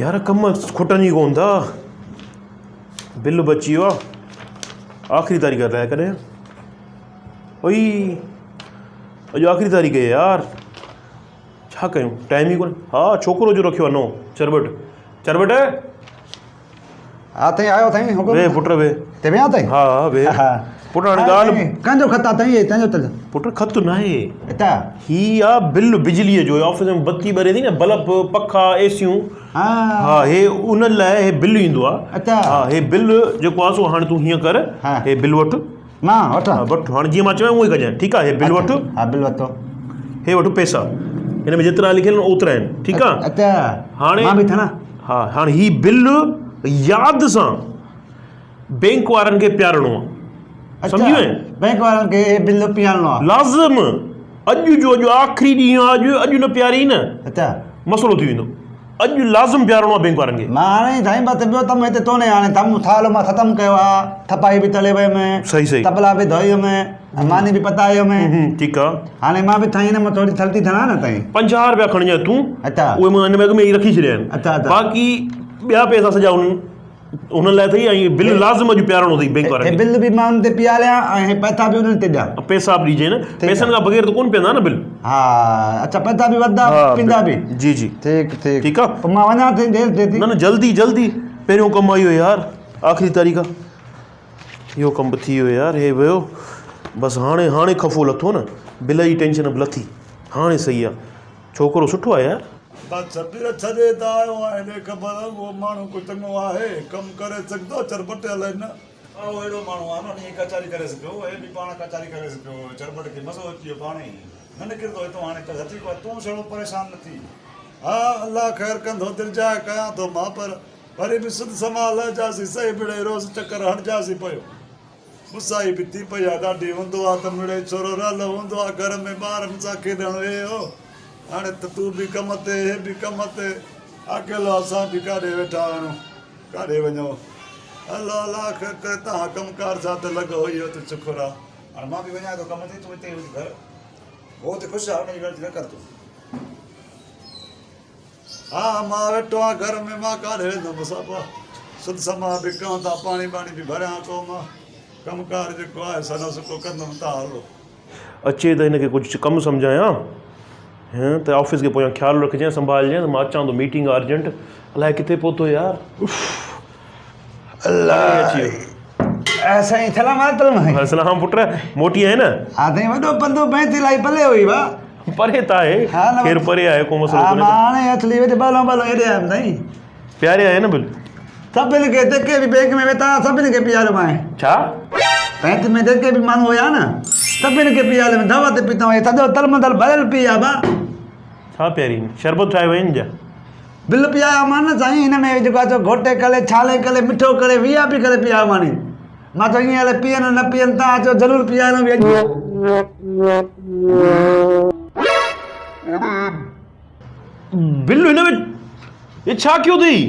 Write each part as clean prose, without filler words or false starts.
يار ڪم کٽن ئي ڪون ٿا. بل به اچي ويو آ. آخري تاريخ الائي ڪڏهن اوئي اڄ آخري تاريخ آهي يار ڇا ڪيون ٽائيم ئي ڪونهي ها ڇوڪرو جو رکيو آ نئون چرٻٽ چرٻٽ ها تائين آيو تائين حڪم ويهه پٽ ويهه تي ويا تائين ها ها ويهه پٽ هاڻي ڳالهه ڪنهن جو خط آ تائين هي تنهنجو تل پٽ خط ناهي اتا هي آ بل بجليء جو آفيس ۾ بتي ٻري ٿي نه بلب پکا ايسيون ها ها هي ان لاء هي بل ايندو آ اچا ها هي بل جيڪو آ سو هاڻي تون هيئن ڪر ها. هي بل وٺ مان وٺان ها وٺ هاڻي جيئن مان چوان اونئن ئي ڪجانء ٺيڪ آ هي بل وٺ ها بل ورتو هي وٺ پئسا هن ۾ جيترا لکيل آهن اوترا آهن ٺيڪ آ اچا هاڻي مان به ٿنا ها هاڻي هي بل ياد سان بينڪ وارن کي پيارڻو آ سمجهي وئين بينڪ وارن کي هي بل پيارڻو آ لازم اڄ جو اڄ آخري ڏينهن آ اڄ اڄ نه پيارين نه اچا مسئلو ٿي ويندو اڄ لازم پيارڻو آ بينڪ وارن کي. مان هاڻي سائين بس ٻيو ڪم هتي ڪونهي هاڻي ٿم ٿال مان ختم ڪيو آ ٿپائي به تڙي ويم صحيح صحيح تبلا به ڌوئي ويم ۽ ماني به پتائي ويم ٺيڪ آ هاڻي مان به سائين هن مان ٿوري ٿلتي ٿڻان نه سائين. 50 رپيا کڻجانء تون اچا اهي مان هن ۾ اڳ ۾ ئي رکي ڇڏيا آهن اچا اچا باقي ٻيا پئسا سڄا انهن انهن لاء اٿئي ۽ بل لازم اڄ پيارڻو اٿئي بينڪ وارن کي. هي بل به مان انهن تي پياريان ۽ هي پئسا به انهن تي ڏيان. پئسا به ڏجين پئسن کان بغير ته ڪونه پيئندا نه بل. ها اڇا پئسا به وڌدا پيندا به. جي جي ٺيڪ ٺيڪ ٺيڪ آ پوء مان وڃان ٿي دير ٿئي ٿي. نه نه جلدي جلدي پهريون ڪم آيو يار آخري تاريخ آ اهو ڪم به ٿي ويو يار هي ويو بس هاڻي هاڻي خفو لٿو نه بل جي ٽينشن به لٿي هاڻي صحيح آ ڇوڪرو سٺو آهي يار. بس ڇٻير ڇڏي ته آيو آهين ڏي خبر اهو ماڻهو ڪو چڱو آهي ڪم ڪري سگهندو چرٻٽ الائي نه. اهو اهڙو ماڻهو آهي نه انهيء ڪچهري ڪريس پيو هي به پاڻ ڪچهري ڪريس پيو چرٻٽ کي مزو اچي ويو پاڻ ئي نه نڪرندو هتون هاڻي ته سچي ڪو تون سهڻو پريشان نه ٿي. ها الله خير ڪندو دلجاء ڪيان ٿو مان پر وري به سڌ سماء لهجاسين سهي مڙئي روز چڪر هڻجاسين پيو. ٻسائي به ٿي پئي آ ڏاڍي هوندو آ ته مڙئي ڇورو رهيل هوندو آ گهر ۾ ٻارن سان کيڏڻ ويهي هو هاڻي ته تون به ڪم تي هي به ڪم تي اڪيلو اسان به ڪاڏي ويٺا آهيون ڪاڏي وڃو الله الله خير ڪري تهان ڪم ڪار سان ته لڳو اهو ته شڪر آ. هاڻي مان به وڃان ٿو ڪم تي تون هتي هج گهر هو ته خوش آ ان جي ڳڻتي نه ڪر تون. ها مان ويٺو آهيان گهر ۾ مان ڪاڏي ويندم صاحب سڌ سماء به ڪيون ٿا پاڻي ٻاڻي به ڀريان ٿو مان ڪم ڪار جيڪو آهي سنو سڪو ڪندم تان هلو. اچي ته هن کي ڪجهه ڪم سمجهايان هن ته آفيس کي پويان خيال رکجانء سنڀالجانء ته مان اچان ٿو ميٽنگ آ ارجنٽ الائي ڪٿي پهتو يار اف الله اچي ويو. سائين سلام عليڪم سلام پٽ موٽي آئين نه ها سائين وڏو پنڌ بئين ٿي لائي پلي هئي وا پري ته آهي خير پري آهي ڪو مسئلو ڪونهي ها مان هاڻي اٿلي وچ ٻلو ٻلو هيڏي آيم سائين پياري آهي نه بل سڀن کي جيڪي به بينڪ ۾ ويٺا سڀن کي پياريو مان ڇا بينڪ ۾ جيڪي به ماڻهو هيا نه سڀن کي پياريو مان دعوت پيتو هي سڄو ترمندل ڀريل پي آ با ڇا پياري شربت ٺاهي وئين جا بل پيايو مان نه سائين هن ۾ جيڪو آ سو گهوٽي ڪري ڇالي ڪري مٺو ڪري وي آء پي ڪري پيايو ماني مان چيو ائين الائي پيئن نه پيئن تان چيو ضرور پياريو به اڄ. بل هن ۾ هي ڇا ڪيو اٿئي؟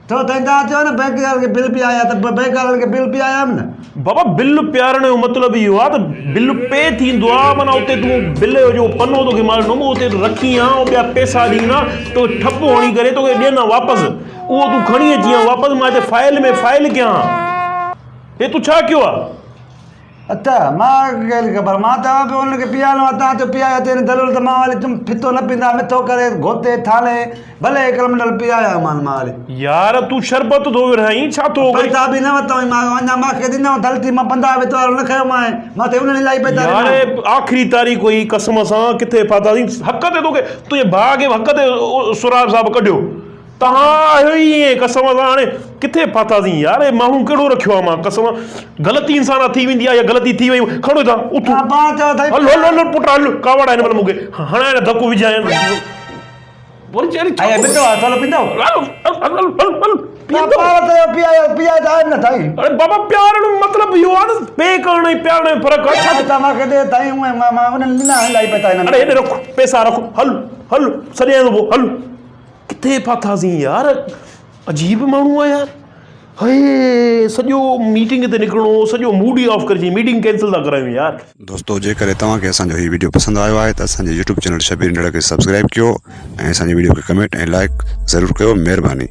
ٿو سائين تان چيو نه بئنڪ وارن کي بل پيايا ته بئنڪ وارن کي بل پيايم نه. بابا بل پيارڻ جو مطلب اهو آهي ته بل پي ٿيندو آهي معنيٰ اتي تون بل جو جيڪو پنو توکي مان ڏنو اتي رکين ها ۽ ٻيا پئسا ڏين ها تو ٺپو هڻي ڪري توکي ڏين ها واپس اهو تون کڻي اچين ها واپس مان هتي فائل ۾ فائل ڪيان ها هي تون ڇا ڪيو آهي؟ اڇا مان ڪهڙي خبر مان چوان پيو انهن کي پيارڻو آهي تان چيو پيايو اٿئي دلول ته مان وري تون ڦتو نه پيندا مٺو ڪري گهوٽي ٿالهي ڀلي هڪڙو منڊل پيايو مان مان وري. يار تون شربت ٿو ورهائين ڇا ٿو ڪرين. پئسا به نه ورتائين مان اڃا مان کي ڏنائون ڌلتي مان 15 وت وارو نه کنيو مان مان ته انهن الاهي پئسا ڏنا. يار آخري تاريخ هئي قسم سان ڪٿي ڦاٿاسين حق تي توکي تنهنجي ڀاء کي به حق تي سهراب صاحب ڪڍيو. توهان آهيو ئي ائين قسم سان هاڻي ڪٿي ڦاٿاسين يار هي ماڻهو ڪهڙو رکيو آهي مان قسم غلطي انسان کان ٿي ويندي آهي يا غلطي ٿي وئي کڻو هتان اٿ هل هل هل پٽ هل ڪاوڙ آهي هن مهل مون کي هڻائي نه ڌڪ وجهائين وري چئي ڇا مٺو آهي ٿورو پيندو هل هل هل هل هل پيئندو پيئندو آهي نه سائين اڙي بابا پيارڻ مطلب اهو آهي نه پي ڪرڻ ۽ پيارڻ ۾ فرق آهي ڇا ته مان کي ڏي سائين مان انهن ڏنا آهن الاهي پئسا هنن اڙي هيڏي رک پئسا رک هل هل سڏيان ٿو پوء هل ڪٿي ڦاٿاسين يار عجيب ماڻهو آ يار. هي سڄو ميٽنگ تي نڪرڻو هو سڄو موڊ ئي آف ڪري ڇڏي ميٽنگ ڪينسل ٿا ڪرايون يار. دوستو جيڪڏهن توهان کي اسان جو هي وڊيو پسند آيو آهي ته اسان جي يوٽيوب چينل شبير انڙ کي سبسڪرائيب ڪيو ۽ اسان جي وڊيو کي ڪمينٽ ۽ لائيڪ ضرور ڪيو مهرباني.